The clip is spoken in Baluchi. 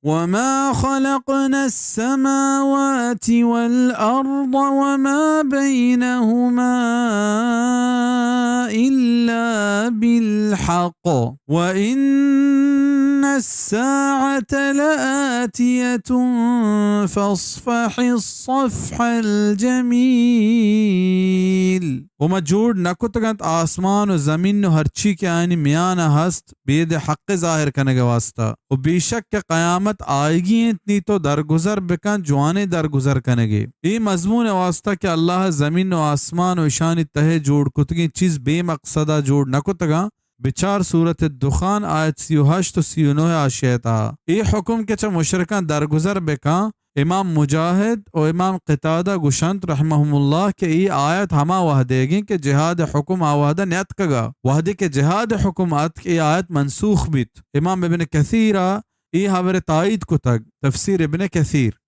وما خلقنا السماوات والأرض وما بينهما إلا بالحق وإن الساعة لآتية فاصفح الصفح الجميل۔ و ما جوڑ نہ کتگ انت آسمان و زمین و ہرچی کہ آیانی میان ء ہست، بید حق ظاہر کنگ ء واسطہ، و بے شک کہ قیامت آئیگی انت، نی تو درگزر بکن، جوانیں درگزر کنگے۔ اے مضمون ء واسطہ کہ اللہ ء زمین و آسمان و اشانی تہ ء جوڑ کتگیں چیز بے مقصد ء جوڑ نہ کتگاں، بچار سورت الدخان آیت سی و ہشت و سی و نہ ء آشیت ء۔ اے حکم کہ چہ مشرکاں درگزر بکن، امام مجاہد و امام قتادہ گوشنت رحمہم اللہ کہ اے آیت ہما وہدیگیں کہ جہاد حکم آ وہدہ نیاتکگا۔ وہدے کہ جہاد حکم اتک، اے آیت منسوخ بیت۔ امام ابن کثیر ء اے ہبر تائید کتگ۔ تفسیر ابن کثیر۔